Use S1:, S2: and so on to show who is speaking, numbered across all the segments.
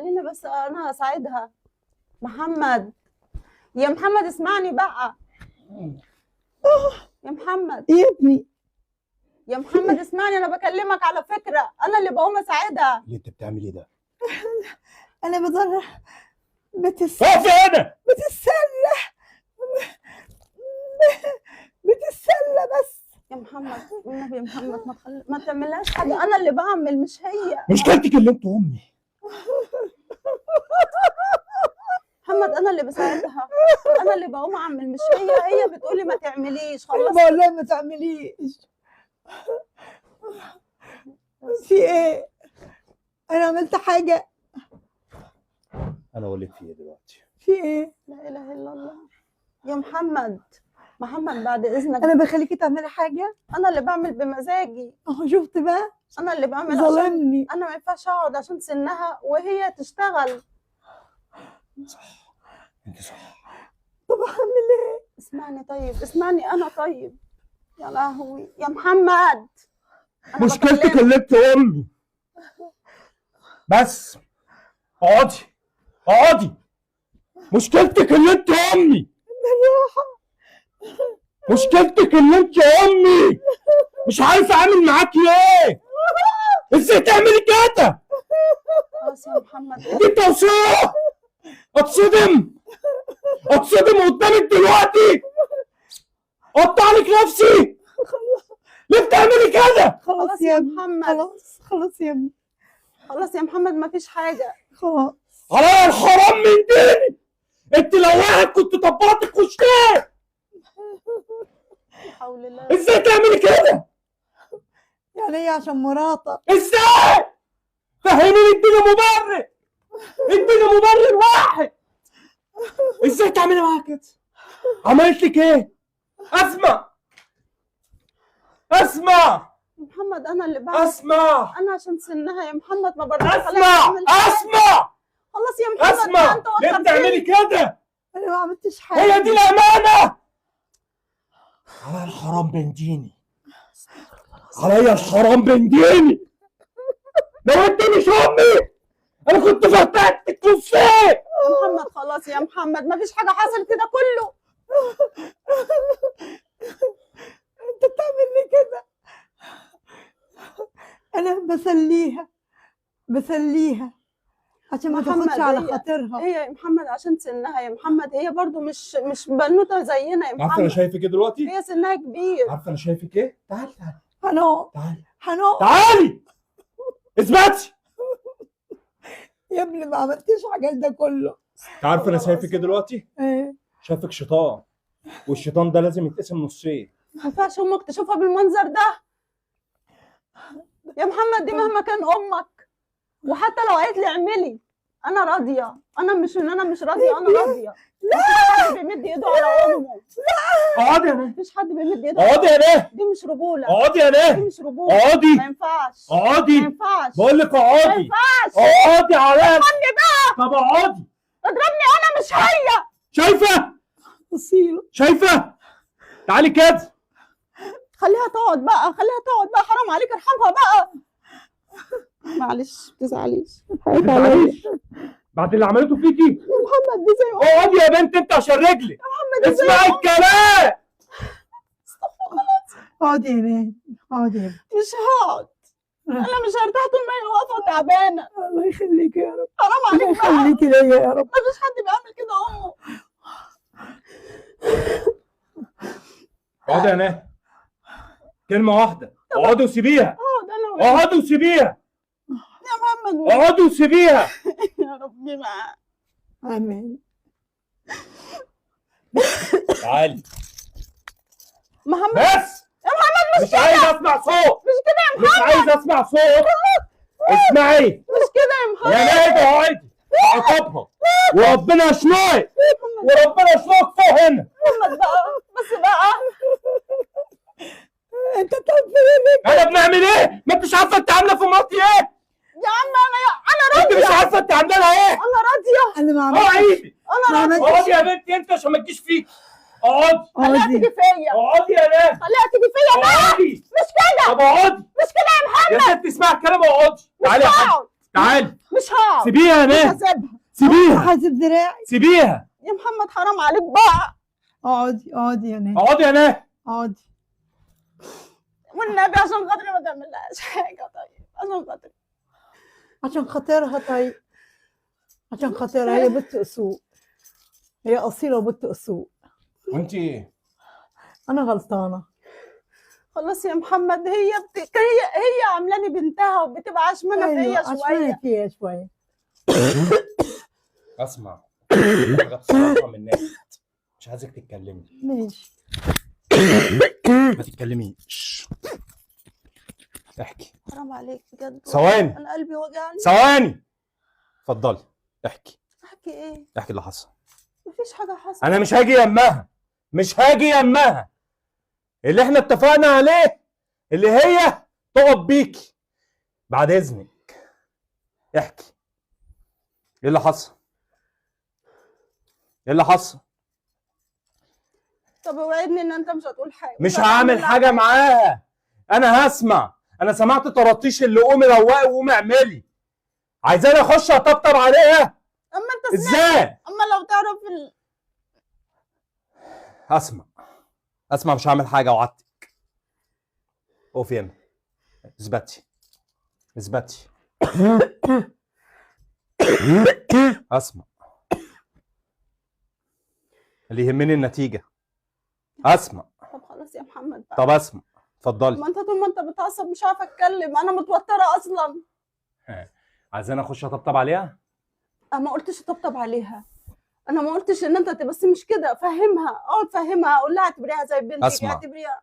S1: خليني بس انا اساعدها. محمد، يا محمد اسمعني بقى. يا محمد
S2: يا ابني،
S1: يا محمد اسمعني، انا بكلمك على فكرة، انا اللي بقوم اساعدها.
S3: اللي انت بتعمل ايه ده؟
S2: انا بدور بتسلى.
S3: اقفي هنا.
S2: بتسلى بتسلى بس.
S1: يا محمد والنبي يا محمد ما تعملهاش حاجة، انا اللي بعمل مش هي.
S3: مشكلتك اللي انت امي.
S1: محمد انا اللي بساعدها، انا اللي بقوم اعمل مش هي. هي بتقولي ما تعمليش.
S2: انا
S1: خلاص
S2: بقول لها ما تعمليش. في ايه؟ انا عملت حاجة؟
S3: انا اقول لك في ايه دلوقتي.
S2: في ايه؟
S1: لا اله الا الله. يا محمد، محمد بعد اذنك،
S2: انا بخليكي تعملي حاجة؟
S1: انا اللي بعمل بمزاجي.
S2: اهو شفت بقى؟
S1: انا اللي بعمل عشان
S2: ظلمني.
S1: انا ما ينفعش اقعد عشان سنها وهي تشتغل.
S3: صح، انت صح.
S2: طب اعمل ايه؟
S1: اسمعني طيب، اسمعني انا طيب. يا لهوي يا محمد، أنا
S3: مشكلتك
S1: بكلمك.
S3: اللي انت امي. بس اقعدي اقعدي. مشكلتك اللي انت امي. مشكلتك اللي انت امي. مش عارف اعمل معاكي ايه. ازاي تعملي كده؟
S1: خلاص يا محمد.
S3: دي توصية. اتصدم اتصدم قدامك دلوقتي. اقطع لك نفسي. ليه بتعملي كده؟
S2: خلاص يا ابني،
S1: محمد،
S2: خلاص خلاص يا ابني،
S1: خلاص يا محمد ما فيش حاجة.
S2: خلاص.
S3: عليا الحرام من ديني، انت لو واحد كنت طبقتك وشتين.
S1: لا حول الله.
S3: ازاي تعملي كده؟
S2: يعني هي عشان مراتك؟
S3: ازاي؟ فهميني، اديني مبرر، اديني مبرر واحد. ازاي تعملي معاها كده؟ عملت لك ايه؟ اسمع اسمع
S1: محمد انا اللي بعمل،
S3: اسمع
S1: انا عشان سنها يا محمد ما برضاش أخليها
S3: اسمع
S1: تعمل حاجة.
S3: اسمع
S1: خلاص يا محمد،
S3: اسمع.
S1: انت
S3: ليه
S1: وترتني.
S3: بتعملي كده؟
S2: انا ما عملتش حاجة.
S3: هي دي الامانة. عليا الحرام بنديني، عليا الحرام بنديني. لو انت مش امي انا كنت فتحتك نصين.
S1: يا محمد خلاص يا محمد، ما فيش حاجة حصلت كده كله.
S2: انت بتعمل لي كده؟ انا بسليها بسليها عشان ما
S1: محمد،
S2: تاخدش على خاطرها.
S1: هي يا محمد عشان سنها يا محمد، هي برضو مش بنوته زينا يا
S3: عارفه انا
S1: محمد.
S3: شايفك ايه دلوقتي؟
S1: هي سنها كبير.
S3: عارفه انا شايفك ايه؟ تعالي تعالي
S2: هنقعد
S3: تعالي
S2: هنقعد
S3: تعالي. اثبتي.
S2: يا ابني ما عملتش حاجة ده كله.
S3: عارفه انا شايفك ايه دلوقتي؟
S2: ايه؟
S3: شايفك شيطان، والشيطان ده لازم يتقسم نصين.
S1: ما ينفعش امك تشوفها بالمنظر ده يا محمد. دي مهما كان امك، وحتى لو قالت لي اعملي انا راضية. انا مش ان انا مش راضية، انا راضية. لا، مفيش حد بيمد ايده على امه.
S3: اقعدي يا نهى،
S1: مفيش حد بيمد ايده.
S3: اقعدي يا نهى،
S1: دي مش رجوله،
S3: اقعدي يا
S1: دي
S3: نهى،
S1: مش رجوله.
S3: اقعدي
S1: ما ينفعش، ما
S3: اقعدي.
S1: ينفعش،
S3: بقول لك
S1: ما
S3: اقعدي،
S1: ينفعش.
S3: اقعدي عليا. طب اقعدي.
S1: اضربني انا مش هي.
S3: شايفه؟
S2: اصيلة.
S3: شايفه؟ تعالي كده.
S1: خليها تقعد بقى، خليها تقعد بقى، حرام عليك، ارحمها بقى. معلش ما تزعليش.
S3: معلش بعد اللي عملته فيكي.
S1: يا محمد دي زي امك.
S3: اقعدي يا بنت انت عشان رجلي.
S1: محمد دي زي
S3: اسمعي الكلام.
S2: اقعدي يا نهى، اقعدي يا ابني.
S1: مش هقعد، انا مش هرتاح طول ما هي واقفة وتعبانه.
S2: الله يخليك يا رب،
S1: حرام
S2: الله
S1: عليك بقى،
S2: يخليكي ليا يا رب.
S1: مفيش حد بيعمل كده امه.
S3: اقعدي يا نهى، كلمة واحدة. اقعدي وسيبيها،
S1: اقعد انا وهي.
S3: اقعدي وسيبيها،
S1: يا محمد
S3: اقعدي وسيبيها.
S1: يا ربي بقى.
S2: امين.
S3: تعالي
S1: محمد
S3: بس.
S1: يا محمد
S3: مش عايز اسمع صوت،
S1: مش كده يا
S3: مش
S1: محمد،
S3: عايز اسمع صوت. اسمعي
S1: مش كده يا محمد.
S3: يا نهى، اقعدي عقابها وربنا يشنقك، وربنا يشنقك فوق هنا.
S1: محمد بقى، بس بقى.
S2: انت بتعمل فيا ليه؟
S3: انا بنعمل ايه؟ ما انتش عارفه انت عامله في مراتي ايه؟
S1: يا عم انا
S3: انت
S1: راضية،
S3: مش عارفه انت عامله لها ايه؟
S1: انا راضية،
S2: انا ما عملتش،
S3: اقعدي
S1: انا
S2: ما
S1: راضية.
S2: عملتش.
S3: اقعدي يا بنتي انت عشان ما تجيش فيك. اقعدي
S1: خليها
S2: اقعدي.
S1: تيجي فيا،
S3: اقعدي يا ناس،
S1: خليها تيجي فيا بقى.
S3: اقعدي.
S1: مش كده،
S3: طب اقعدي
S1: مش كده يا محمد.
S3: يا ست، اسمعي الكلام واقعدي.
S1: مش
S3: تعالي يا حاج،
S1: هقعد.
S3: تعالي.
S1: مش هقعد.
S3: سيبيها يا
S1: مش
S3: ناهد.
S1: هسيبها.
S3: سيبيها.
S2: هسيب دراعي.
S3: سيبيها
S1: يا محمد حرام عليك بقى.
S2: اقعدي اقعدي يا ناهد.
S3: اقعدي يا ناهد.
S2: اقعدي
S1: والنبي عشان خاطري ما تعملهاش حاجة. طيب عشان خاطري.
S2: عشان خاطرها. طيب عشان خاطرها، هي بنت اصول، هي اصيلة وبنت اصول.
S3: وانت ايه؟
S2: انا غلطانة.
S1: خلاص يا محمد، هي هي عاملاني بنتها وبتبقى عشمانه فيا شوية.
S2: عشمانه فيا شوية.
S3: اسمع بصراحة من ناحية مش عايزك تتكلمي.
S2: ماشي.
S3: ما تتكلميش. احكي.
S1: حرام عليك بجد.
S3: ثواني.
S1: انا قلبي وجعني.
S3: ثواني. اتفضلي احكي.
S1: احكي ايه؟
S3: احكي اللي حصل.
S1: مفيش حاجة حصلت.
S3: انا مش هاجي يمها، مش هاجي يمها. اللي احنا اتفقنا عليه اللي هي تقف بيكي. بعد اذنك احكي ايه اللي حصل. ايه اللي حصل؟
S1: طب وعدني ان انت مش هتقول حاجة.
S3: مش هعمل حاجة معاها. انا هسمع. انا سمعت طراطيش اللي قومي روقي وقومي اعملي. عايزاني اخش اطبطب عليها؟
S1: اما انت سمعت.
S3: ازاي؟
S1: اما لو تعرف
S3: اسمع اسمع، مش هعمل حاجة وعدتك. اقفي هنا. اثبتي اثبتي. اسمع، اللي يهمني النتيجة. اسمع.
S1: طب خلاص يا محمد بقى.
S3: طب اسمع، اتفضلي.
S1: ما انت طول ما انت بتعصب مش عارفه اتكلم، انا متوترة اصلا.
S3: عايزاني اخش اطبطب عليها؟
S1: انا ما قلتش اطبطب عليها، انا ما قلتش ان انت، بس مش كده، فهمها، اقعد فهمها، اقول لها اعتبريها زي بنتك.
S3: اسمع.
S1: اعتبريها.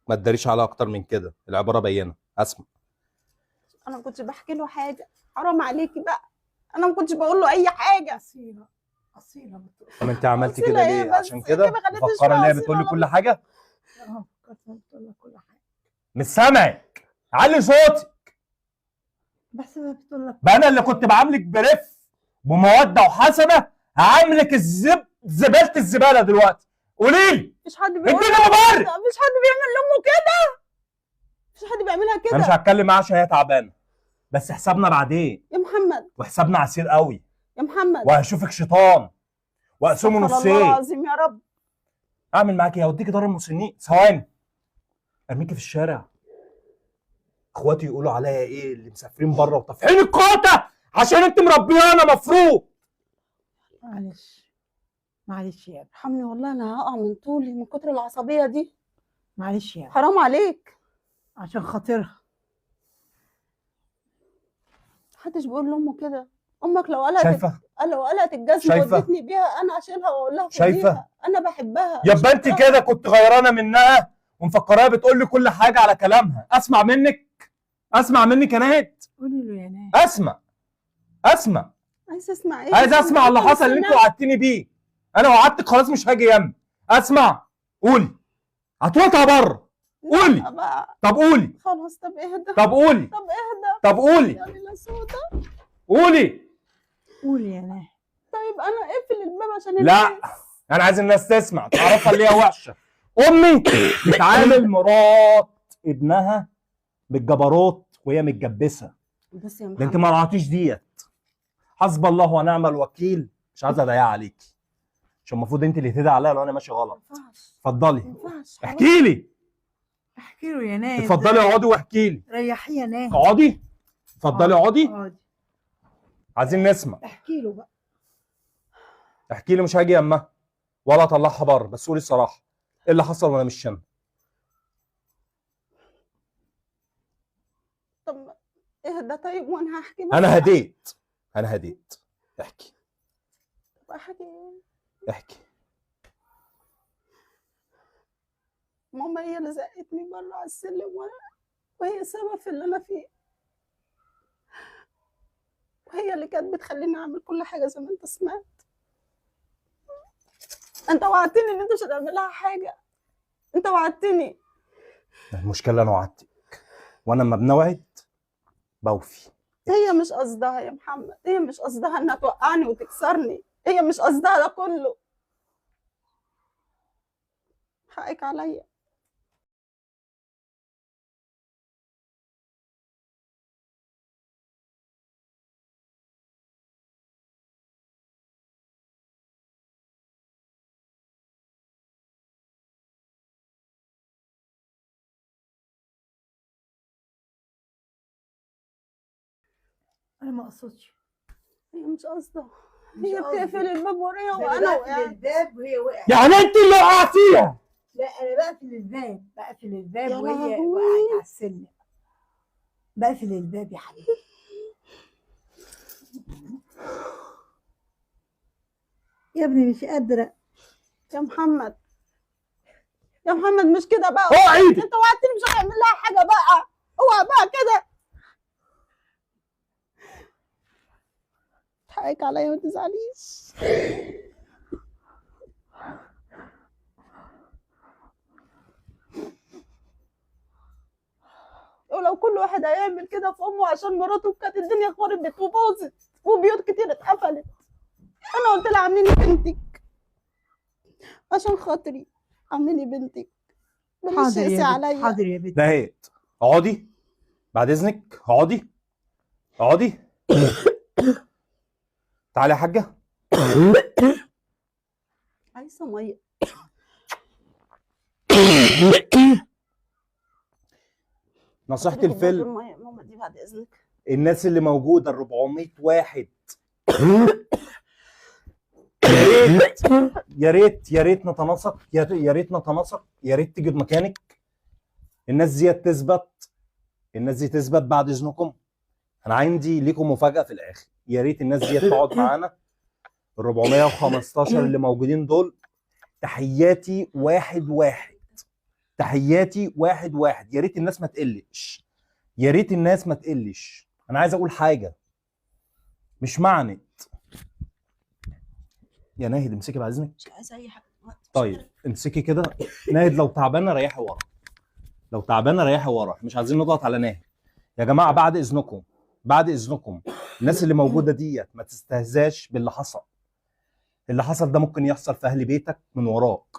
S3: ما تداريش عليها اكتر من كده، العبارة بينه. اسمع.
S1: انا ما كنتش بحكي له حاجة، حرام عليكي بقى، انا ما كنتش بقول له اي حاجة.
S2: اصيلة اصيلة.
S3: طب انت عملتي
S1: أصيلة
S3: كده
S1: إيه
S3: ليه؟
S1: بس؟
S3: عشان كده
S1: أنت ما خليتنيش
S3: مفكرة ان هي
S1: أصيلة
S3: بتقول لي
S1: ولا
S3: كل حاجة؟
S2: اه فكرت بتقول لك كل حاجة.
S3: مش سامعك، علي صوتي.
S2: بس ما بتقول لك.
S3: بقى انا اللي كنت بعاملك برف بموده وحسنه، هعاملك زبالة الزبالة دلوقتي. قولي لي.
S1: مفيش حد بيقول
S3: اديني مبرر.
S1: مفيش حد بيعمل لامه كده، مفيش حد بيعملها
S3: انا مش
S1: كده.
S3: هتكلم معاها عشان هي تعبانة، بس حسابنا بعدين.
S1: يا محمد.
S3: وحسابنا عسير قوي.
S1: يا محمد
S3: وهشوفك شيطان واقسمه
S1: استغفر الله
S3: نصين.
S1: العظيم يا رب.
S3: اعمل معاك ايه؟ هوديكي دار المسنين. ثواني. ارميكي في الشارع. اخواتي يقولوا عليا ايه اللي مسافرين بره وطافحين القاطع عشان انت مربيانا مفروض.
S2: معلش معلش يا ابني.
S1: ارحمني والله انا هقع من طولي من كتر العصبية دي.
S2: معلش يا ابني.
S1: حرام عليك.
S2: عشان خاطرها.
S1: محدش بيقول لامه كده. امك لو قالت،
S3: شايفه؟
S1: لو قالت الجزمة
S3: شايفة؟
S1: ودتني بيها انا اشيلها واقول لها
S3: شايفة؟
S1: خديها. انا بحبها.
S3: يبقى انت كده كنت غيرانه منها ومفكراها بتقول لي كل حاجة على كلامها. اسمع منك، اسمع منك يا ناهد.
S2: قولي له يا ناهد.
S3: اسمع اسمع.
S1: عايز اسمع ايه؟
S3: عايز اسمع اللي حصل اللي انت وعدتني بيه. انا وعدتك خلاص مش هاجي يم. اسمع. قولي. هتروح بره. قولي. طب قولي.
S1: خلاص. طب اهدى.
S3: طب قولي.
S1: طب اهدى.
S3: طب قولي.
S1: يا ليلى سودا.
S3: قولي.
S2: قولي يا ناهد.
S1: طيب انا اقفل الباب عشان
S3: لا.
S1: الناس.
S3: انا عايز الناس تسمع تعرفها اللي هي وحشة. امي بتعامل مرات ابنها بالجبروت وهي متجبسه.
S1: بص يا محمد،
S3: ده انت ما رعتيش ديت. حسب الله ونعم الوكيل. مش عايز اضيع عليكي عشان المفروض انت اللي تدعي عليا لو انا ماشي غلط.
S1: ما ينفعش.
S3: اتفضلي.
S1: ما ينفعش.
S3: احكي لي.
S2: احكي له يا ناهد.
S3: اتفضلي اقعدي واحكي لي.
S2: ريحيه يا ناهد.
S3: اقعدي. اتفضلي اقعدي.
S2: اقعدي.
S3: عايزين نسمع.
S2: احكي له بقى.
S3: احكي لي. مش هاجي يمها ولا اطلعها بره، بس قولي الصراحة ايه اللي حصل وانا مش شم.
S1: طب اهدى. طيب وانا هحكي بس.
S3: انا هديت. انا هديت. احكي.
S1: طب احكي ايه؟
S3: احكي.
S1: ماما هي اللي زقتني بره على السلم، وهي السبب في اللي انا فيه، وهي اللي كانت بتخليني اعمل كل حاجة زي ما انت سمعت. انت وعدتني ان انت مش هتعمل لها حاجة، انت وعدتني.
S3: المشكلة انا وعدتك، وانا لما بنوعد بوفي.
S1: هي مش قصدها يا محمد، هي مش قصدها انها توقعني وتكسرني، هي مش قصدها ده كله. حقك عليا.
S2: انا ما اقصدش.
S1: هي مش قصده، هي بتقفل الباب ورايا وانا
S2: بقفل
S1: وقعت.
S2: الباب وهي وقعت.
S3: يعني انت اللي وقعتيها؟
S2: لا انا بقفل الباب، بقفل الباب
S1: يا
S2: وهي
S1: لهوي.
S2: وقعت على السلم. بقفل الباب يا حبيبي. يا ابني مش قادرة.
S1: يا محمد، يا محمد مش كده بقى.
S3: اوعي ايدك.
S1: انت وعدتني مش هتعمل لها حاجة بقى، اوعى بقى كده. حقك عليا ما تزعليش. ولو كل واحد هيعمل كده في امه عشان مراته كانت الدنيا خربت وباظت وبيوت كتير اتقفلت. انا قلت لها عامليني بنتك عشان خاطري، عامليني بنتك، بلاش
S2: حاضر
S1: تقسي
S2: يا بنت،
S1: عليا.
S2: حاضر يا بنت.
S3: نهيت. اقعدي بعد اذنك، اقعدي اقعدي. تعالي يا حاجة.
S1: عايزه مية.
S3: نصيحة الفيلم
S1: مية ماما دي بعد اذنك.
S3: الناس اللي موجودة ال 400 واحد، يا ريت يا ريت نتناسق، يا ريت نتناسق، يا ريت تيجي مكانك. الناس دي تثبت، الناس دي تثبت بعد اذنكم. انا عندي ليكم مفاجاة في الاخر، يا ريت الناس دي تقعد معانا. ال 415 اللي موجودين دول تحياتي واحد واحد، تحياتي واحد واحد. يا ريت الناس ما تقلش، يا ريت الناس ما تقلش. انا عايز اقول حاجة مش معنى يا ناهد، امسكي بعد اذنك.
S1: مش عايزه اي حاجة.
S3: طيب امسكي كده ناهد، لو تعبانة ريحي ورا، لو تعبانة ريحي ورا، مش عايزين نضغط على ناهد يا جماعة. بعد اذنكم، بعد اذنكم، الناس اللي موجودة ديت ما تستهزاش باللي حصل. اللي حصل ده ممكن يحصل في اهل بيتك من وراك،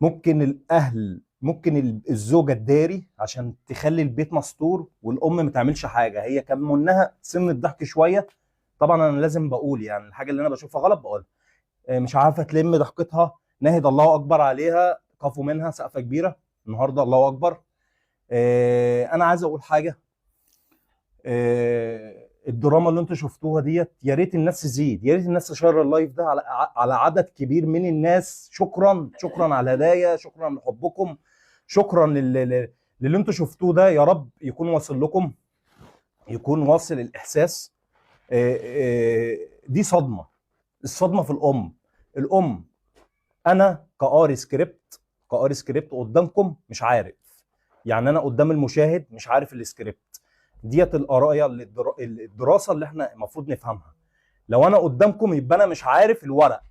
S3: ممكن الاهل، ممكن الزوجة تداري عشان تخلي البيت مستور والام ما تعملش حاجة. هي كان منها سن الضحك شوية، طبعا انا لازم بقول يعني الحاجة اللي انا بشوفها غلط بقولها. مش عارفه تلم ضحكتها. ناهد الله اكبر عليها، كفو منها، سقفه كبيرة النهارده، الله اكبر. انا عايز اقول حاجة. الدراما اللي انتوا شفتوها ديت يا ريت الناس تزيد، يا ريت الناس تشير ال live ده على عدد كبير من الناس. شكرا، شكرا على الهدايا، شكرا لحبكم، شكرا للي انتوا شفتوه ده. يا رب يكون واصل لكم، يكون واصل الاحساس. دي صدمة، الصدمة في الام. الام انا كقاري سكريبت، قاري سكريبت قدامكم مش عارف، يعني انا قدام المشاهد مش عارف السكريبت ديت، القراية الدراسة اللي احنا المفروض نفهمها. لو انا قدامكم يبقى انا مش عارف الورق،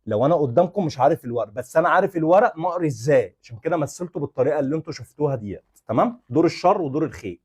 S3: لو انا قدامكم مش عارف الورق، بس انا عارف الورق مقري ازاي، عشان كده مثلته بالطريقة اللي انتوا شفتوها ديت. تمام؟ دور الشر ودور الخير.